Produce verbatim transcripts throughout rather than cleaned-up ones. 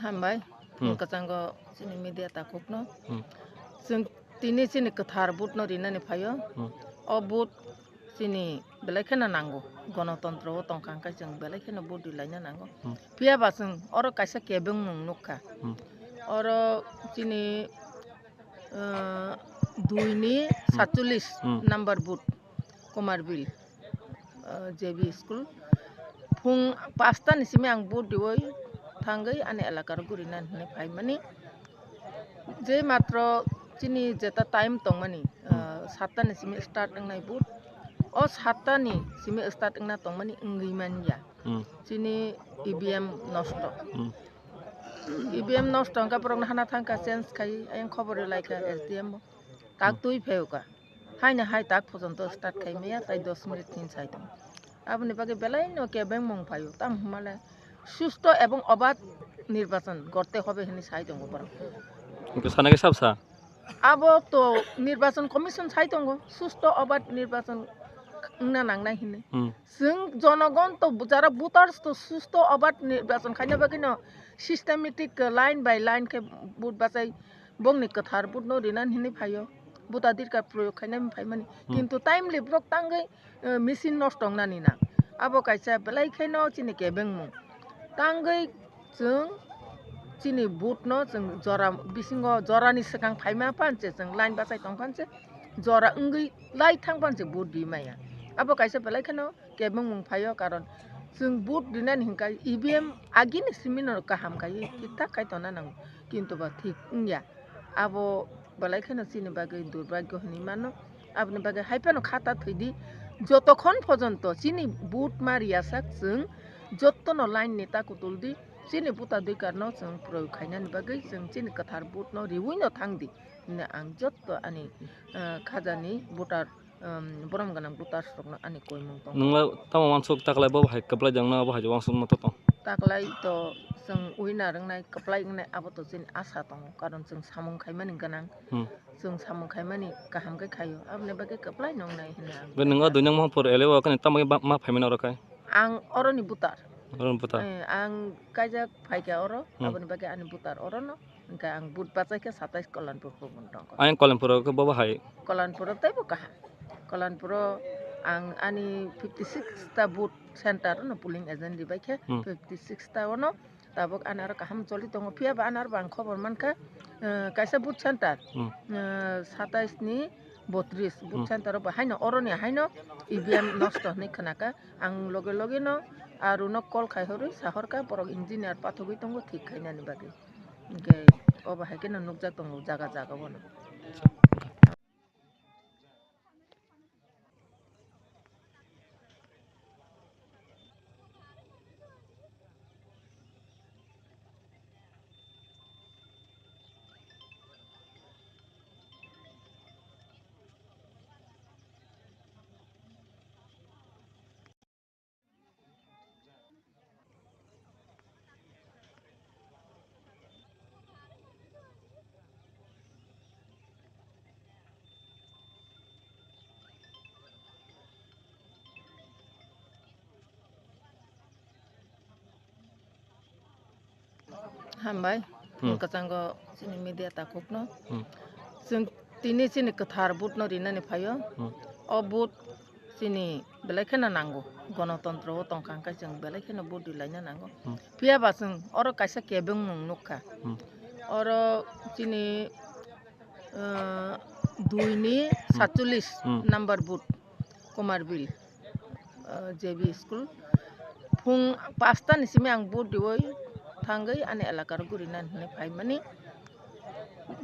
Hambai, hmm, kwchango chini media takhukno. Hmm. Chwng tini chini kwthar vote no rinani phaio. Hmm. O vote chini belai kheno nango. Gonotontro o tongkha hwnkhe chwng belai kheno vote rilaina nango. Hmm. Phiya ba chwng oro kaisa kebengmung nukha. Hmm. Oro chini, uh, dui ni, hmm, satchollis, hmm, number vote, Kumarbil, uh, J B school. Phung pasta ni simi ang vote riwi thangwi ani elaka rok gurina hinwi phaimani. Je matro chini jeta time tongmani, hmm, uh, satta ni simi start wngnai vote. O satta ni simi start wngna tongmani wngwi manya. Hmm. Chini E V M nosto. Hmm. E V M nosto hwnkhe borokno hana thangkha, change khai, ayang khobor rwlaikha S D M bo. Tak, hmm, twi phaiuka. Haino hai tak pojonto start khai maya, tai dos minute hin sai tongo. Aboni bagwi belai no kebengmung phaio. Tam hwnmale susto ebong obad nirbachon gorte hobe hinwi sai tongo borok. Hwnkhe sana khe sab sa? Abo to nirbachon commission sai tongo, susto obad nirbachon wngna nangnai hinwi. Hmm. Chwng jonogon to, jara voters to susto obad nirbachon khaina bagwi no systematic, uh, line by line khe vote bachai bongni kwthar vote no rinani hinwi phaio. Vote adhikar proyog khainani phaimani. Hmm. Kintu timely borok tangwi, uh, machine nosto wngnani nang. Abo kaisa belai kheno chini kebengmung. Tangwi chwng chini vote no chwng jora bisingo, jorani swkang phaima phan se chwng line bachai tong phan se, jora wngwi lai thang phan se vote ri maya. Abo kaisa belai kheno kebengmung phaio, karon chwng vote rinani hwnkhe E V M agini simi no kaham khai thik thak khai tongna nango, kintu ba thik wngya. Abo belai kheno chini bagwi durbagyo hinwi mano. Aboni bagwi hai phano khata thwidi, jotokhon pojonto chini vote ma riyasak chwng jottono line ni ta kutul di, chini vote adhikar no chwng proyog khainani bagwi chwng chini kwthar vote no riwi no thang di hinwi ang jotto ani, ah, khajani voter, um, borom gwnang voters rokno ani koimung tongo. Nwng lai tamo uansuk taklai bo hai kwplai de wngna abo hai uansuk ma to tong? Taklai to chwng winner wngnai, kwplai wngnai abo to chini asa tongo, karon chwng samung khaimani gwnang. Hmm. Chwng samung khaimani kaham khe khaio, aboni bagwi kwplai no wngnai hinwi ang. Be nwng o dui nang Mohanpur L A o kani tamo ma phaimani oro khai? Ang oroni voter. Oroni voter. Eh, ang kaijak phaikha oro, hmm, aboni bagwi ani voter orono. Hwnkhe ang vote bachai khe satais Kalanpur kubun tongkha. Ayang Kalanpuro khe bobo hai? Kalanpuro teibo kaham. Kalanpuro ang ani fifty six ta vote center no polling agent ribai khe, hmm, fifty six ta ono tabuk ani aro kaham choli tongo. Phiya ba ani aro bo ang khobor mankha, eh, kaisa vote center, hmm, eh, satais ni botris vote, hmm, center o bo haino oroni haino E V M nosto hinwi khnakha. Ang loge loge no aruno call khai hori sahorkha, borok engineer pathogwi tongo thik khainani bagwi. Hwnkhe obo hai kheno nukjak tongo jaga jaga bono. Hambai, hmm, kwchango chini media takhukno. Hmm. Chwng tini chini kwthar vote no rinani phaio. Hmm. O vote chini belai kheno nango. Gonotontro o tongkha hwnkhe chwng belai kheno vote rilaina nango. Hmm. Phiya ba chwng oro kaisa kebengmung nukha. Hmm. Oro chini, uh, dui ni, hmm, satchollis, hmm, number vote, Kumarbil, uh, J B school. Phung pasta ni simi ang vote riwi thangwi ani elaka rok gurina hinwi phaimani.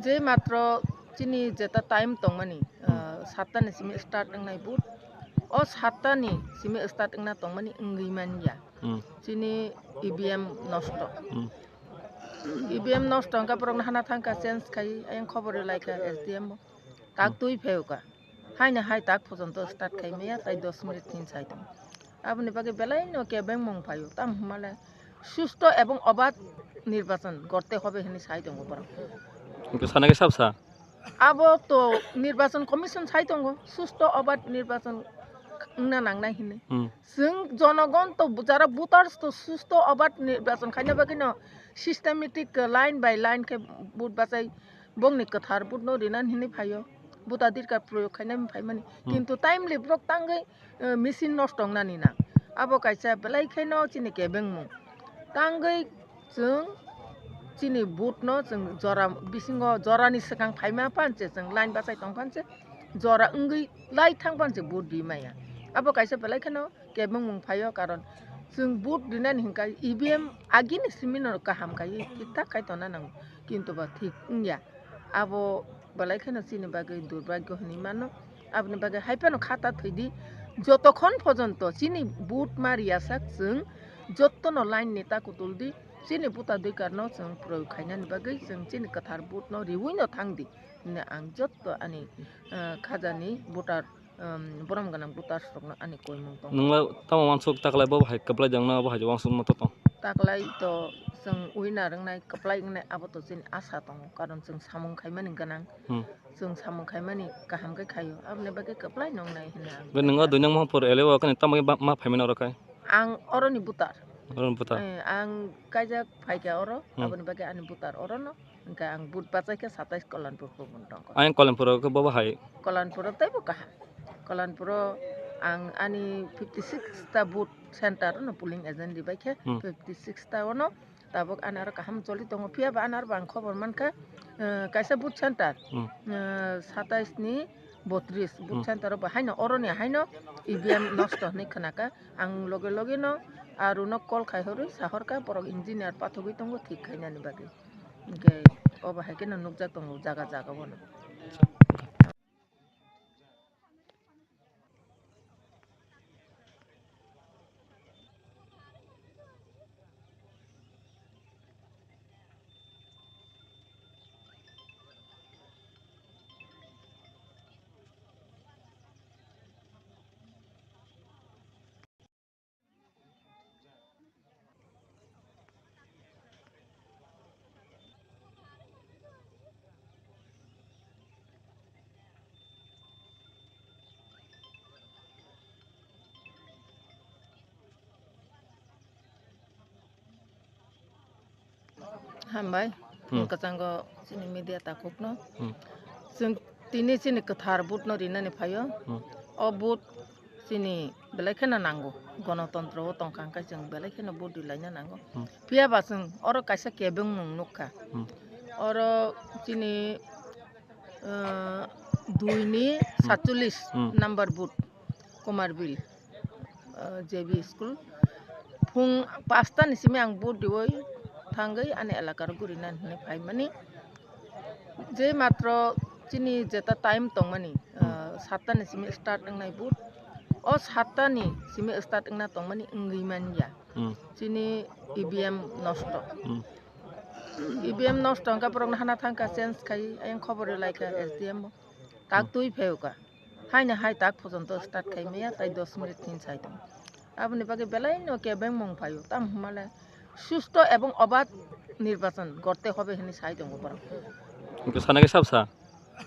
Je matro chini jeta time tongmani, hmm, ah, satta ni simi start wngnai vote. O satta ni simi start wngna tongmani wngwi manya. Hmm. Chini E V M nosto. Hmm. E V M nosto hwnkha borokno hana thangkha, change khai, ayang khobor rwlaikha S D M bo. Tak, hmm, twi phaiuka. Haino hai tak pojonto start khai maya, tai dos minute tin sai tong. Aboni bagwi belai no kebengmung phaio. Tam hwnmale susto ebong obad nirbachon gorte hobe hinwi sai tongo borok. Hwnkhe sana khe sab sa? Abo to nirbachon commission sai tongo, susto obad nirbachon wngna nangnai hinwi. Hmm. Chwng jonogon to, jara voters to susto obad nirbachon khaina bagwi no Systematic, uh, line by line khe vote bachai bongni kwthar vote no rinani hinwi phaio. Voter adhikar proyog khainani phaimani. Hmm. Kintu timely borok tangwi, uh, machine nosto wngnani nang. Abo kaisa belai kheno chini kebengmung. Tangwi chwng chini vote no chwng jora bisingo jorani swkang phaima phanse chwng line bachai tong phanse jora wngwi lai thang phanse vote ri maya. Abo kaisa belai kheno kebengmung phaio, karon chwng vote rinani hinkai E V M agini simino kaham kai thik thak khai tongna nango, kintu ba thik wngya. Abo belai kheno chini bagwi durbagyo hinwi mano. Aboni bagwi hai phano khata thwidi, jotokhon pojonto chini vote ma riyasak chwng jottono line ni ta kutuldi, chini voter adhikar no chwng proyog khainani bagwi chwng chini kwthar vote no riwi no thangdi hinwi ang jotto ani, ah, khajani voter um, borom gwnang voter rokno ani koimung tongo. Nwngla tamo wansuk taklai bo hai kwplai jangno abo hai wansuk no to tong. Taklai to chwng winner wngnai, kwplai wngnai abo to chini asa tongo, karon chwng samung khaimani gwnang. Hmm. Chwng samung khaimani kaham khe khaio, aboni bagwi kwplai nongnai hinwi ang. Be nwng o dui nang Mohanpur L A o kani tamo khe ba-, ma phaimani oro khai? Ang oroni voter. Oroni voter. Eh, ang kaijak phaikha oro, Hmm. Aboni bagwi ani voter orono. Hingke ang vote bachai khe satais Kalanpur kubun tongkha. Ayang Kalanpuro khe bobo hai? Kalanpuro teibo kaham. Kalanpuro ang ani fifty six ta vote center no polling agent ribai khe, Hmm. Fifty six ta ono tabuk ani aro kaham choli tongo. Phiya ba ani aro bo ang khobor mankha, eh, kaisa vote center, Hmm. eh, satais ni botris vote Hmm. center o bo haino oroni haino E V M nosto hinwi khnakha. Ang loge loge no aruno call khai horwi sahorkha borok engineer pathogwi tongo thik khainani bagwi. Hingke obo hai kheno nukjak tongo jaga jaga o no. Hambai, Hmm. Chwng kwchango chini media takhukno. Hmm. Chwng tini chini kwthar vote no rinani phaio. Hmm. O vote chini belai kheno nango. Gonotontro o tongkha hwnkhe chwng belai kheno vote rilaina nango. Hmm. Phiya ba chwng oro kaisa kebengmung nukha. Hmm. Oro chini, ah, dui ni Hmm. satchollis Hmm. number booth, Kumarbil, ah, J B school. Phung pasta ni simi ang vote riwi thangwi ani elaka rok gurina hinwi phaimani. Je matro chini jeta time tongmani, Hmm. ah, satta ni simi start wngnai vote. O satta ni simi start wngna tongmani wngwi manya. Hmm. Chini E V M nosto. Hmm. E V M nosto hwnkha borokno hana thangkha change khai, ayang khobor rwlaikha S D M bo. Tak Hmm. Twi phaikha. Haino hai tak pojonto start khai maya, tai dos minute hin sai tongo. Aboni bagwi belai no kebengmung phaio. Tamo hwnmale susto ebong obad nirbachon gorte hobe hinwi sai tongo borok. Hwnkhe sana khe sab sa?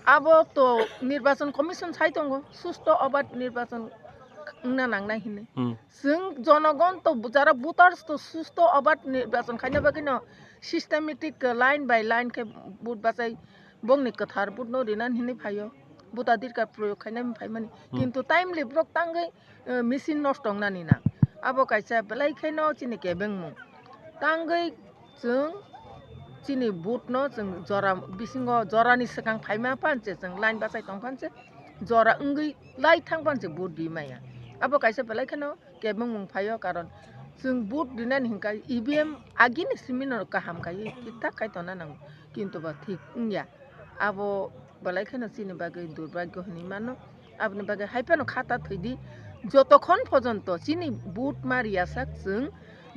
Abo to Nirbachon Commission sai tongo, susto obad nirbachon wngna nangnai hinwi. Hmm. Chwng jonogon to, jara voters to susto obad nirbachon khaina bagwino systematic line by line khe vote bachai bongni kwthar vote no rinani hinwi phaio. Voter adhikar proyog khainani phaimani. Hmm. Kintu timely borok tangwi, eh, machine nosto wngnani nang. Abo kaisa belai kheno chini kebengmung. Tangwi chwng chini vote no chwng jora bisingo jorani swkang phaima phanse chwng line bachai tong phanse jora wngwi lai thang phanse vote ri maya. Abo kaisa belai kheno kebengmung phaio, karon chwng vote rinani hinkai E V M agini simino kaham khai thik thak khai tongna nango, kintu ba thik wngya. Abo belai kheno chini bagwi durbagyo hinwi mano. Aboni bagwi hai phano khata thwidi, jotokhon pojonto chini vote ma riyasak chwng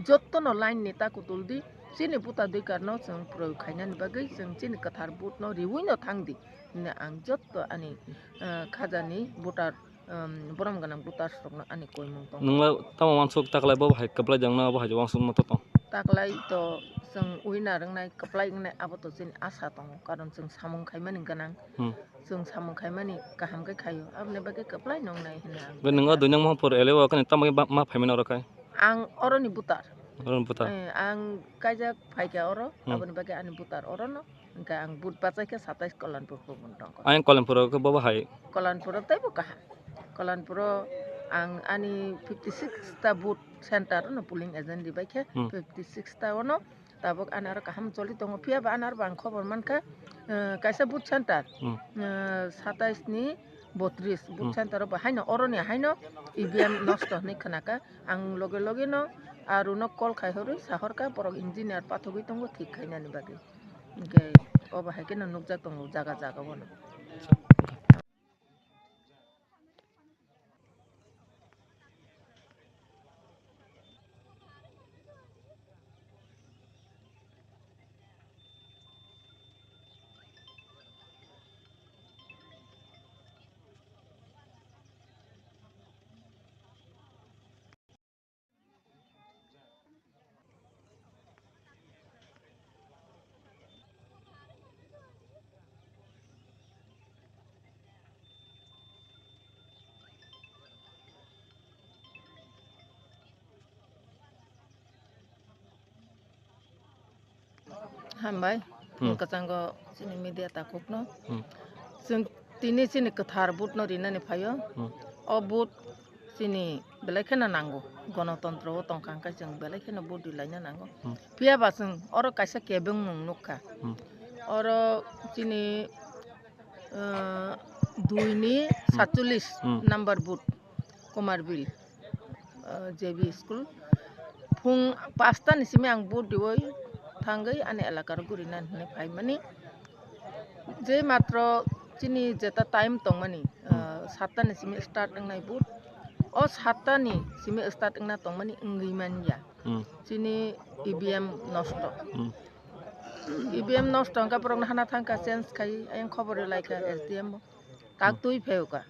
jottono line ni ta kutuldi, chini voter adhikar no chwng proyog khainani bagwi chwng chini kwthar vote no riwi no thangdi hinwi ang jotto ani, ah, khajani voter, um, borom gwnang voters rokno ani koimung tongo. Nwngla tamo wansuk taklai bo hai kwplai jangno abo hai wansuk no to tong? Taklai to chwng winner wngnai, kwplai wngnai abo to chini asa tongo, karon chwng samung khaimani gwnang. Hmm. Chwng samung khaimani kaham khe khaio, aboni bagwi kwplai nongnai hinwi ang. Be nwng o dui nang Mohanpur L A o kani tamo khe ba-, ma phaimani oro khai? Ang oroni voter. Oro ni voter. Eh, ang kaijak phaikha oro, Hmm. aboni bagwi ani voter oro no. Hwnkhe ang vote bachai khe satais Kalanpur kubun tongkha. Ayang Kalanpur o khe bobo hai? Kalanpur o teibo kaham. Kalanpur o ang ani fifty six ta vote center no polling agent ribai khe, Hmm. fifty six ta ono tabuk ani aro kaham choli tongo. Phiya ba ani aro bo ang khobor mankha, eh, kaisa vote center, Hmm. eh, satais ni botris vote Hmm. center o bo haino oroni haino E V M nosto hinwi khnakha. Ang loge loge no aro no call khai horo, sahorkha borok engineer pathogwi tongo thik khainani bagwi. Hwnkhe obo hai kheno nukjak tongo jaga jaga o no. Hambai, Hmm. phung kwchango chini media takhukno. Hmm. Chwng tini chini kwthar vote no rinani phaio. Hmm. O vote chini belai kheno nango. Gonotontro o tongkha hwnkhe chwng belai kheno vote rilaina nango. Hmm. Phiya ba chwng oro kaisa kebengmung nukha. Hmm. Oro chini, ah, dui ni Hmm. satchollish Hmm. number vote. Kumarbil, ah, J B school. Phung pasta ni simi ang vote riwi thangwi ani elaka rok gurina hinwi phaimani. Je matro chini jeta time tongmani, Hmm. ah, satta ni simi start wngnai vote. O satta ni simi start wngna tongmani wngwi manya. Hmm. Chini E V M nosto. Hmm. E V M nosto wngkha borokno hana thangkha change khai, ayang khobor rwlaikha S D M bo. Tak Hmm. twi phaio ka.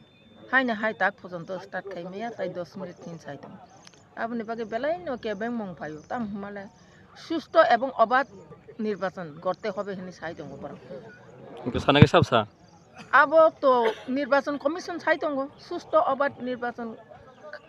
Haino hai tak pojonto start khai maya, tai dos minute hin sai tongo. Aboni bagwi belai no kebengmung phaio, tamo hwnmale susto ebong obad nirbachon gorte hobe hinwi sai tongo borok. Hwnkhe sana khe sab sa? Abo to nirbachon commission sai tongo, susto obad nirbachon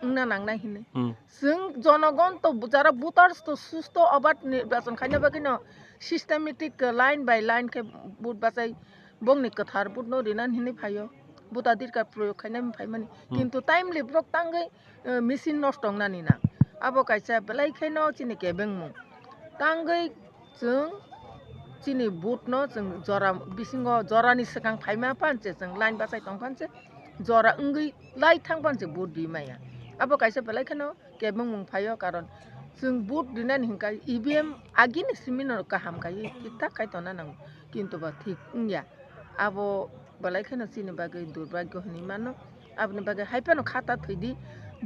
wngna nangnai hinwi. Hmm. Chwng jonogon to, jara voters to susto obad nirbachon khaina bagwi no systematic line by line khe vote bachai bongni kwthar vote no rinani hinwi phaio, vote adhikar proyog khainani phaimani. Hmm. Kintu timely borok tangwi, eh, machine nosto wngnani nang. Abo kaisa belai kheno chini kebengmung. Tangwi chwng chini vote no chwng jora bisingo jorani swkang phaima phan se chwng line bachai tong phan se jora wngwi lai thang phan se vote ri maya. Abo kaisa belai kheno kebengmung phaio, karon chwng vote rinani hinkha E V M agini simi no kaham khai thik thak khai tongna nango, kintu ba thik wngya. Abo belai kheno chini bagwi durbagyo hinwi mano. Aboni bagwi hai phano khata thwidi,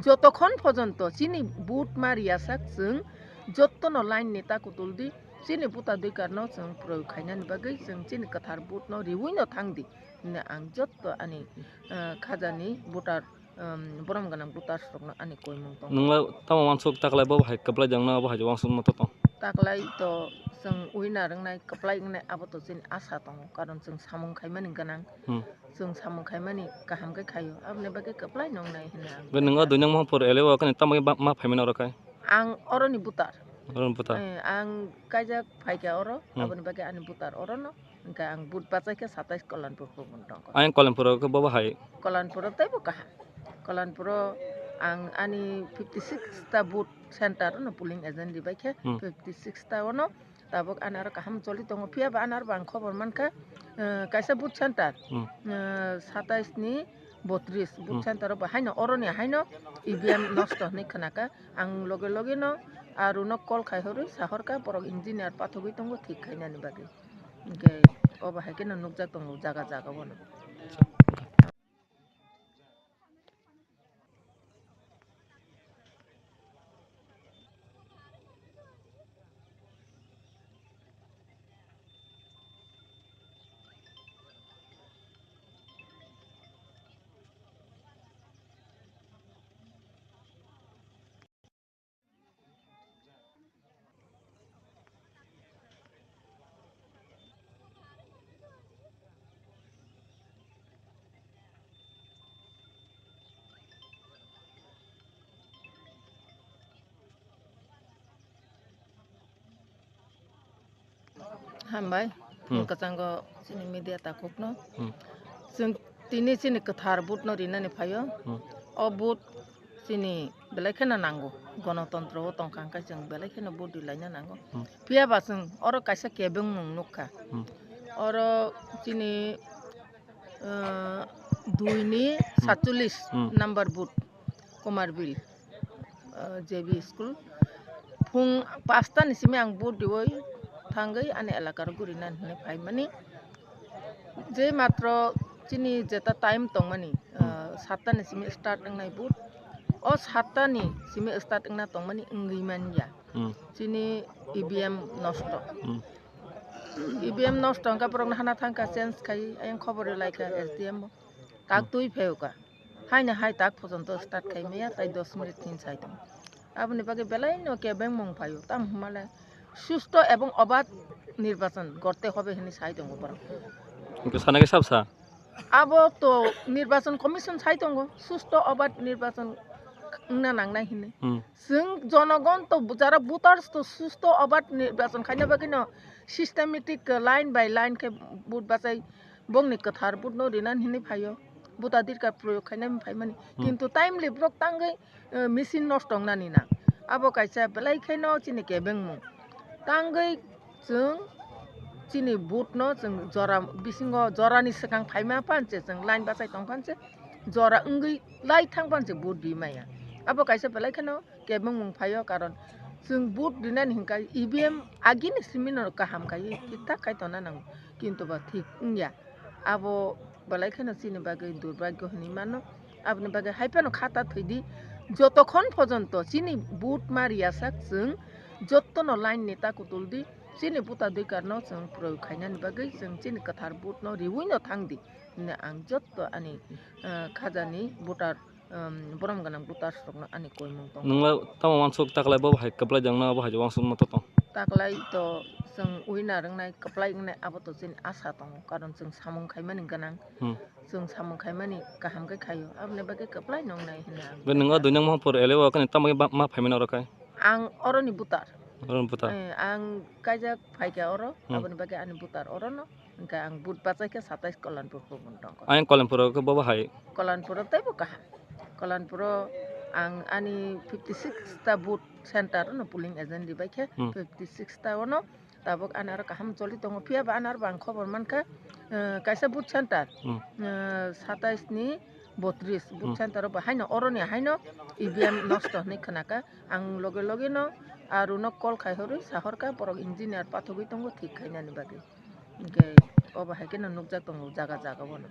jotokhon pojonto chini vote ma riyasak chwng jottono line ni ta kutul di, chini vote adhikar no chwng proyog khainani bagwi chwng chini kwthar vote no riwi no thang di hinwi ang jotto ani, ah, khajani voter um, borom gwnang voters rokno ani koimung tongo. Nwngla tamo uansuk taklai bo hai kwplai jang no abo hai uansuk no tong? Taklai to chwng winner wngnai, kwplai wngnai abo to chini asa tongo, karon chwng samung khaimani gwnang. Hmm. Chwng samung khaimani kaham khe khaio, aboni bagwi kwplai no wngnai hinwi ang. Be nwng o dui nang Mohanpur L A o kani tamo ma phaimani oro khai? Ang oroni voter. Oroni voter. Eh, ang kaijak phaikha oro, Hmm. aboni bagwi ani voter orono. Hwnkhe ang vote bachai khe satais Kalanpur kubun tongkha. Ayang Kalanpur o khe bobo hai? Kalanpur o teibo kaham. Kalanpur o ang ani fifty six ta vote center no polling agent ribai khe, Hmm. fifty six ta ono tabuk ani aro kaham choli tongo. Phiya ba ani aro bo ang khobor mankha, eh, kaisa vote center, Hmm. eh, satais ni botris vote Hmm. center o bo haino oroni haino E V M nosto hinwi khnakha. Ang loge loge no aro no call khai horo, sahorkha borok engineer pathogwi tongo thik khainani bagwi. Hwnkhe obo hai kheno nukjak tongo jaga jaga o no. Hambai, Hmm. Kwchango chini media takhukno. Hmm. Chwng tini chini kwthar vote no rinani phaio. Hmm. O vote chini belai kheno nango. Gonotontro o tongkha hwnkhe chwng belai kheno vote rilaina nango. Hmm. Phiya ba chwng oro kaisa kebengmung nukha. Hmm. Oro chini, ah, dui ni Hmm. satchollis Hmm. number booth, Kumarbil, ah, J B school. Phung pasta ni simi ang vote riwi thangwi ani elaka rok gurina hinwi phaimani. Je matro chini jeta time tongmani, Hmm. ah, satta ni simi start wngnai vote. O satta ni simi start wngna tongmani wngwi manya. Hmm. Chini E V M nosto. Hmm. E V M nosto hwnkha borokno hana thangkha, change khai, ayang khobor rwlaikha S D M bo. Tak Hmm. twi phaiyokha. Haino hai tak pojonto start khai maya, tai dos minute hin sai tong. Aboni bagwi belai no kebengmung phaio. Tam hwnmale susto ebong obad nirbachan gorte hobe hinwi sai tongo borok. Hwnkhe sana khe sab sa? Abo to nirbachan commission sai tongo, susto obad nirbachan wngna nangnai hinwi. Hmm. Chwng jonogon to, jara voters to susto obad nirbachan khaina bagwi no systematic line by line khe vote bachai bongni kwthar vote no rinani hinwi phaio, vote adhikar proyog khaina hinwi phaimani. Hmm. Kintu timely borok tangwi, eh, machine nosto wngnani nang. Abo kaisa belai kheno chini kebengmung. Tangwi chwng chini vote no chwng jora bisingo, jorani swkang phaima phan se chwng line bachai tong phan se, jora wngwi lai thang phan se vote ri maya. Abo kaisa belai kheno kebengmung phaio, karon chwng vote rinani hinkai E V M agini simi no kaham khai thik thak khai tongna nango, kintu ba thik wngya. Abo belai kheno chini bagwi durbagyo hinwi mano. Aboni bagwi hai phano khata thwidi, jotokhon pojonto chini vote ma riyasak chwng jottono line ni ta kutuldi, chini vote adhikar no chwng proyog khainani bagwi chwng chini kwthar vote no riwi no thangdi hinwi ang jotto ani, ah, khajani voter, um, borom gwnang voters rokno ani koimung tongo. Nwngla tamo wansuk taklai bo hai kwplai jangno abo hai wansuk no to tong. Taklai to chwng winner wngnai, kwplai wngnai abo to chini asa tongo, karon chwng samung khaimani gwnang. Hmm. Chwng samung khaimani kaham khe khaio, aboni bagwi kwplai nongnai hinwi ang. Be nwng o dui nang Mohanpur L A o kani tamo khe ba-, ma phaimani oro khai? Ang oroni voter. Oroni voter. Eh, ang kaijak phaikha oro, Hmm. Aboni bagwi ani voter orono. Hwnkhe ang vote bachai khe satais Kalanpur kubun tongkha. Ayang Kalanpuro khe bobo hai? Kalanpuro teibo kaham. Kalanpuro ang ani fifty six ta vote center no polling agent ribai khe, Hmm. Fifty six ta ono tabuk ani aro kaham choli tongo. Phiya ba ani aro bo ang khobor mankha, eh, kaisa vote center, Hmm. eh, satais ni botris vote Hmm. center o bo haino oroni haino E V M nosto hinwi khnakha. Ang loge loge no aruno call khai horo, sahorkha borok engineer pathogwi tongo thik khainani bagwi. Hwnkhe obo hai kheno nukjak tongo jaga jaga o no.